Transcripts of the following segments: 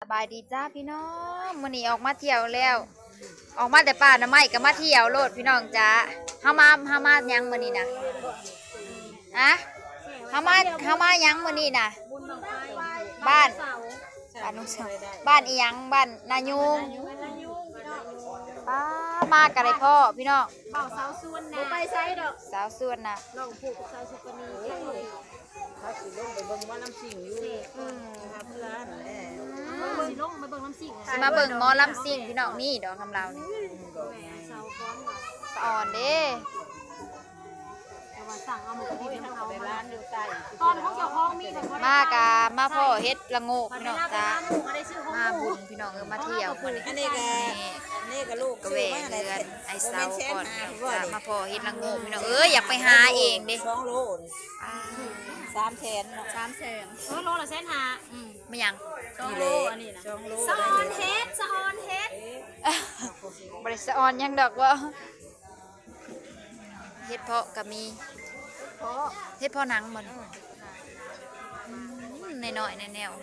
ສະບາຍດີຈ້າພີ່ນ້ອງ ມື້ນີ້ອອກມາທ່ຽວແລ້ວ ອອກມາແຕ່ປ່າໜໍ່ໄມ້ກໍມາທ່ຽວໂລດພີ່ນ້ອງຈ້າ. ເຮົາມາ ເຮົາມາຫຍັງມື້ນີ້ນະ? ຮະ? ເຮົາມາ ເຮົາມາຫຍັງມື້ນີ້ນະ? ບ້ານ ບ້ານໜອງເສົາ ບ້ານອີ່ຫຍັງ? ບ້ານນາຍູງ. ປ້າ ມາກໍໄດ້ພໍ້ພີ່ນ້ອງ ເວົ້າສາວຊວນນະ ບໍ່ໄປໃສດອກ ສາວຊວນນະ ລອງພູກກັບສາວສຸປະນີ. ເຮົາຊິລົງໄປເບິ່ງໝໍລຳຊິງຢູ່ ອືມ ຫາເພື່ອນແຫຼະ ອືມ ຊິລົງໄປເບິ່ງລຳຊິງ ຊິມາເບິ່ງໝໍລຳຊິງພີ່ນ້ອງ. ນີ້ດອກນຳລາວນີ້ ສະອອນເດ້ ຕອນຂອງເຈົ້າຂອງມີແຕ່ບໍ່ໄດ້ ມາກະມາພໍ້ເຫັດລະໂງກພີ່ນ້ອງຈ້າ ມາບຸນພີ່ນ້ອງເອີຍ ມາທ່ຽວມື້ນີ້. ອັນນີ້ກະ ອັນນີ້ກະລູກ ກະແວ່ເຮືອນໄອ້ເຊົາກ່ອນພີ່ນ້ອງຈ້າ ມາພໍ້ເຫັດລະໂງກພີ່ນ້ອງເອີຍ ຢາກໄປຫາເອງເດ້. ສອງໂລ ອ່າ ສາມແສນເນາະ ສາມແສນ ເອີ ໂລລະແສນຫ້າ. ອືມ ແມ່ນຫຍັງ? ສອງໂລ ອັນນີ້ນະ ສອງໂລ ສະອອນເຫັດ ສະອອນເຫັດ ບໍ່ໄດ້ສະອອນຫຍັງດອກເວົ້າ. ເຫັດເຜາະກໍມີ ເຫັດເຜາະ ເຫັດເຜາະໜັງບໍ່ນີ້? ອືມ ອືມ ນ້ອຍໆ ແນວໆ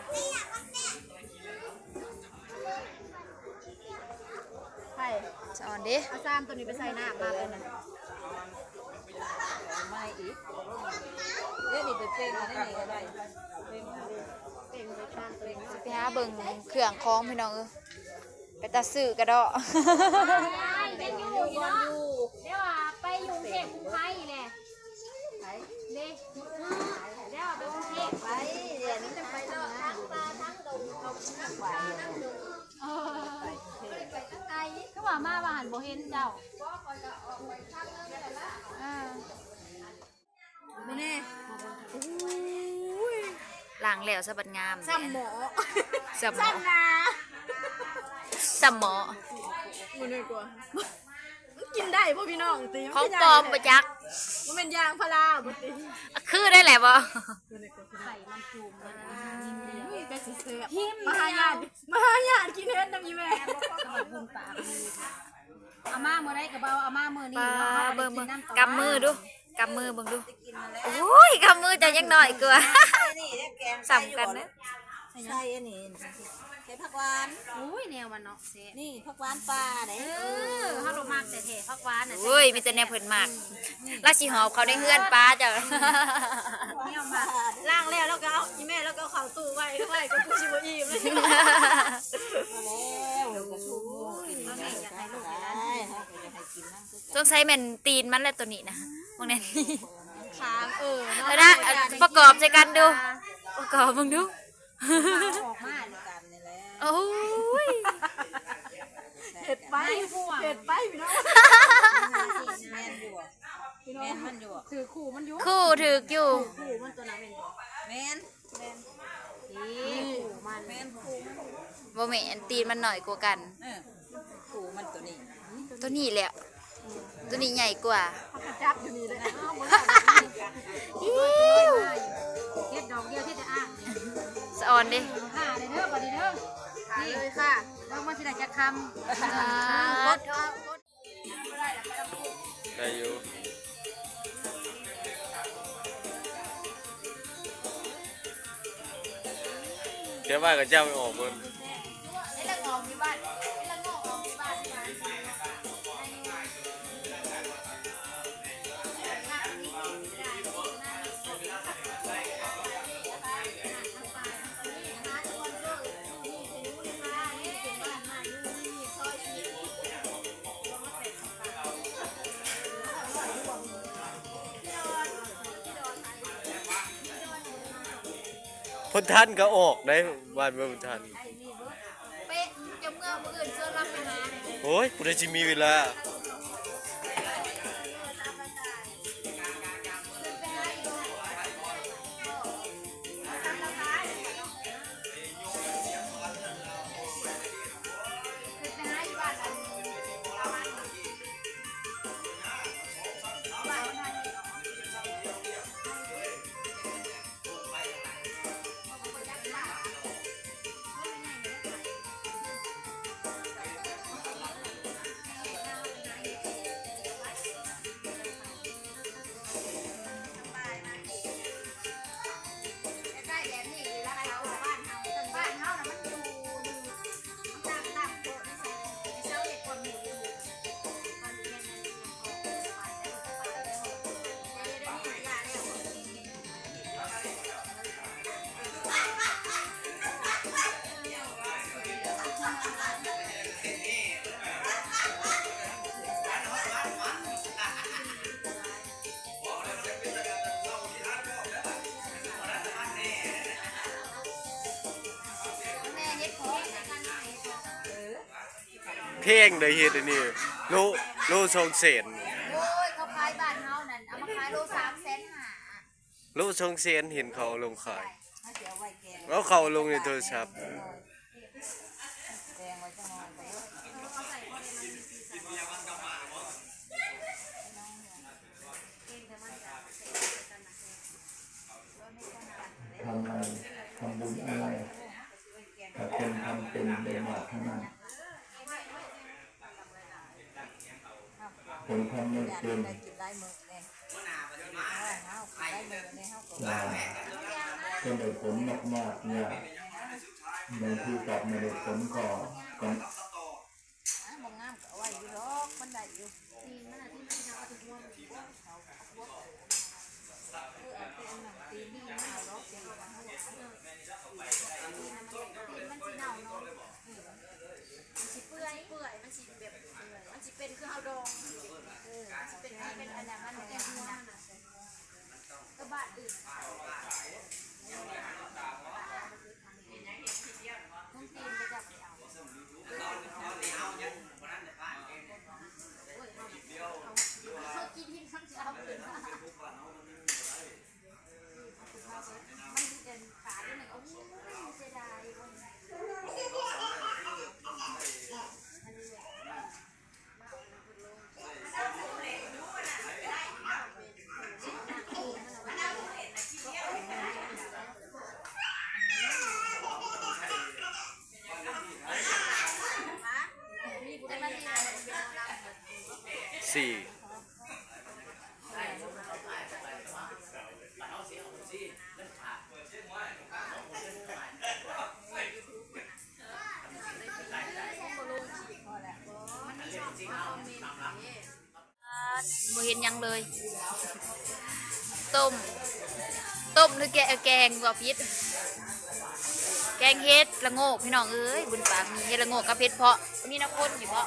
ໃຜ ສະອອນເດ້ ເອົາຊາມໂຕນີ້ໄປໃສ່ນ້ຳມາເພິ່ນນະ ເອົາໃໝ່ອີກ ເດ້ນີ້ໄປເປັ່ງເອົາໃນນີ້ກໍໄດ້ ເປັ່ງເອົາ ເປັ່ງເອົາຊາມໂຕນີ້ ຊິໄປຫາເບິ່ງເຄື່ອງຂອງພີ່ນ້ອງເອີຍ. ໄປຕາຊື້ກະເດາະ ໄປຢູ່ເນາະ ດຽວວ່າໄປຢູ່ເທບກຸງໄພແຫຼະ ເດ້ ດຽວວ່າໄປກຸງເທບ ໄປ ດຽວນີ້ໄປເລາະທາງປ່າທາງດົງ ເອີ ຄືວ່າມາວ່າຫັ້ນບໍ່ເຫັນເຈົ້າ ເອີ. ມື້ນີ້ ໂອ້ຍ ລ້າງແລ້ວສະບັດງາມ ສ່ຳໝໍ ສ່ຳໝໍ ສ່ຳໜາ ສ່ຳໝໍ ມື້ນີ້ກວ່າ ມັນກິນໄດ້ບໍ່ພີ່ນ້ອງຕິ ຂອງປອມບໍ່ຈັກ ບໍ່ແມ່ນຢາງພາລາບໍ່ຕິ ຄືໄດ້ແຫຼະບໍ່ ໄຂ່ມັນຈູມ ແຕ່ຊິແຊບ ມາຫາຍາດ ມາຫາຍາດກິນເຫັດນຳອີ່ແມ່ ເອົາມາມື້ໃດກໍບໍ່ເອົາ ເອົາມາມື້ນີ້ເນາະ ເຮົາໄດ້ກິນນຳ ກຳມືດູ ກຳມືເບິ່ງດູ ໂອ້ຍ ກຳມືເຈົ້າຍັງນ້ອຍກວ່າ ສ່ຳກັນເດີ ໃສ່ອັນນີ້ ໃສ່ຜັກຫວານ ໂອ້ຍ ແນວມັນເນາະ ແຊບ ນີ້ຜັກຫວານປ່າເດ້ ເອີ ເຮົາລະມັກແທ້ໆ ຜັກຫວານນະ ໂອ້ຍ ມີແຕ່ແນວເພິ່ນມັກ ລາວຊິຫອບເຂົ້າໃນເຮືອນປ້າເຈົ້າ ແນວມັກ ລ້າງແລ້ວ ແລ້ວກໍເອົາ ອີ່ແມ່ ແລ້ວກໍເອົາເຂົ້າຕູ້ໄວ້ ໄວ້ກໍຄືຊິບໍ່ອີ່ມ ພໍແລ້ວ ກະຊຸມ ໂອ້ຍ ແມ່ຢາກໃຫ້ລູກໃຫ້ຫຼານ ສົງໄສແມ່ນຕີນມັນແຫຼະໂຕນີ້ນະ ເບິ່ງແນ່ ຂາງ ເອີ ເນາະ ເອົານະ ປະກອບໃສ່ກັນດູ ປະກອບເບິ່ງດູ ອອກມາ ໂອ້ຍ ເຜັດໄປ ເຜັດໄປພີ່ນ້ອງ ແມ່ນຢູ່ບໍ່ ແມ່ນມັນຢູ່ບໍ່ ຖືກຄູ່ມັນຢູ່ ຄູ່ຖືກຢູ່ ຄູ່ມັນໂຕນັ້ນແມ່ນບໍ່ ແມ່ນ ແມ່ນ ນີ້ ແມ່ນ ບໍ່ແມ່ນ ຕີນມັນໜ້ອຍກວ່າກັນ ເອີ ຄູ່ມັນໂຕນີ້ ໂຕນີ້ແຫຼະ ໂຕນີ້ໃຫຍ່ກວ່າ ເຮົາກໍຈັບຢູ່ນີ້ແຫຼະ ເອົາບໍ່ລອດ ອິ້ວ ເຮັດດອກດຽວທີ່ຈະອ້າງ ສະອອນເດ້ ຫ້າເດີ ບັດນີ້ເດີ ນີ້ເລີຍຄ່ະ ເບິ່ງມັນຊິໄດ້ຈັກຄຳ ອ່າ ກົດ ໄດ້ຢູ່ ແຕ່ວ່າກໍເຈົ້າໄປອອກເບິ່ງ ເພິ່ນທັນກໍອອກໄດ້ ບ້ານເມືອງເພິ່ນທັນ ເປະ ຈະເມືອມື້ອື່ນຊວນລາວໄປຫາ ໂອ້ຍ ຜູ້ໃດຊິມີເວລາ ເ ແພງເດ້ເຮັດອັນນີ້ ໂລ ໂລສອງແສນ. ໂອ້ຍ ເຂົາຂາຍບ້ານເຮົານັ້ນ ເອົາມາຂາຍໂລສາມແສນຫ້າ ໂລສອງແສນ ເຫັນເຂົາເອົາລົງຂາຍ. ເຮົາຊິເອົາໄວ້ແກງ ເອົາເຂົ້າລົງໃນໂທລະສັບ. ທຳອະໄລ ທຳບຸນອະໄລ ຖ້າຄົນທຳເປັນໄດ້ມາກທັງນັ້ນ. ຄົນທຳບໍ່ເປັນ ວ່າ ຄົນໄດ້ຜົນມາກໆ ຍາກ ບາງທີກັບບໍ່ໄດ້ຜົນກໍ ກໍ ອ່າ ບໍ່ງາມກໍເອົາໄວ້ຢູ່ດອກ ມັນໄດ້ຢູ່. ຕີນມັນນະ ທີ່ມັນຊິເອົາໄປບວມ ເອີ ເອົາແຕ່ອັນນັ້ນ ຕີນດີມັນເອົາດອກ ຕີນມັນ ຕີນມັນຊິເນົ່າເນາະ ເອີ ມັນຊິເປື່ອຍ ມັນຊິເປື່ອຍ ມັນຊິແບບ ມັນຊິເປັນຄືເຮົາດອງ ເອີ ມັນຊິເປັນ ເປັນອັນນັ້ນ ມັນແຕ່ຫົວມັນນະ ກໍບາດອື່ນ. ສີ່ ບໍ່ເຫັນຫຍັງເລີຍ. ຕົ້ມ ຕົ້ມຫຼືແກ ແກງ ເວົ້າຜິດ ແກງເຫັດລະໂງກ ພີ່ນ້ອງເອີຍ ບຸນປາກມີເຫັດລະໂງກກັບເຫັດເຜາະ. ມີແນວຄົນຢູ່ບໍ່?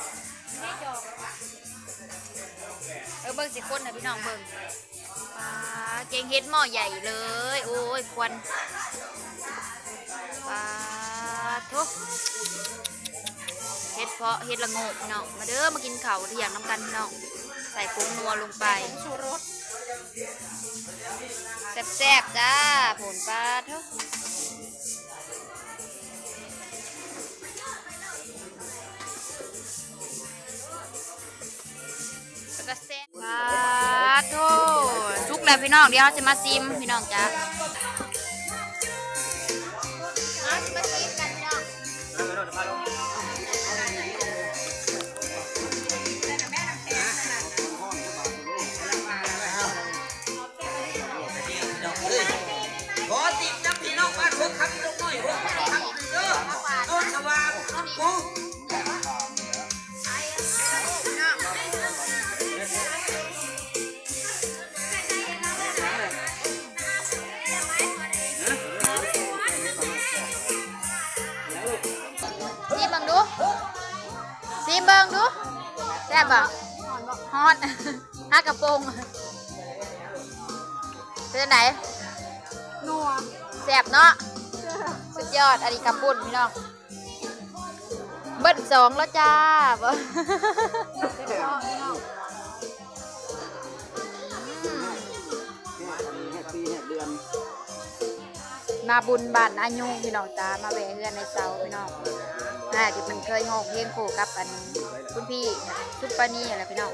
ເອີ ເບິ່ງຊິຄົນໃຫ້ພີ່ນ້ອງເບິ່ງ. ປາ ແກງເຫັດໝໍ້ໃຫຍ່ເລີຍ ໂອ້ຍ ຄວັນ ປາໂທ້ ເຫັດເຜາະ ເຫັດລະໂງກ ພີ່ນ້ອງ. ມາເດີ ມາກິນເຂົ້າທ່ຽງນຳກັນ ພີ່ນ້ອງ. ໃສ່ຜົງນົວລົງໄປ ຜົງຊູລົດ ແຊບໆ ຈ້າ ໂພນ ປາໂທ້. ເປັນຕາແຊບ ປາໂທ້ ສຸກແລ້ວພີ່ນ້ອງ ດຽວເຮົາຊິມາຊີມພີ່ນ້ອງຈ້າ ເຮົາຊິມາຊີມກັນພີ່ນ້ອງ. ຂໍຕິດນຳພີ່ນ້ອງບ້ານຫົວຄຳ ລົງໜ້ອຍຫົວຄຳເດີ ໂນນສະຫວ່າງ ໂນນກຸງ. ຊີມເບິ່ງດູ ຊີມເບິ່ງດູ ແຊບບໍ່? ຮ້ອນ ຫາກະໂປງ ເປັນຈັ່ງໃດ? ນົວ ແຊບເນາະ ສຸດຍອດ. ອັນນີ້ກະປຸ້ນພີ່ນ້ອງ ເບິດສອງແລ້ວຈ້າ ບໍ່ ມາບຸນບ້ານນາຍູງພີ່ນ້ອງຈ້າ ມາແວ່ເຮືອນໄອ້ເຊົາພີ່ນ້ອງ ອ່າ ທີ່ເພິ່ນເຄີຍຮ້ອງເພງຄູ່ກັບອັນຄຸນພີ່ສຸປານີຫັ້ນແຫຼະພີ່ນ້ອງ.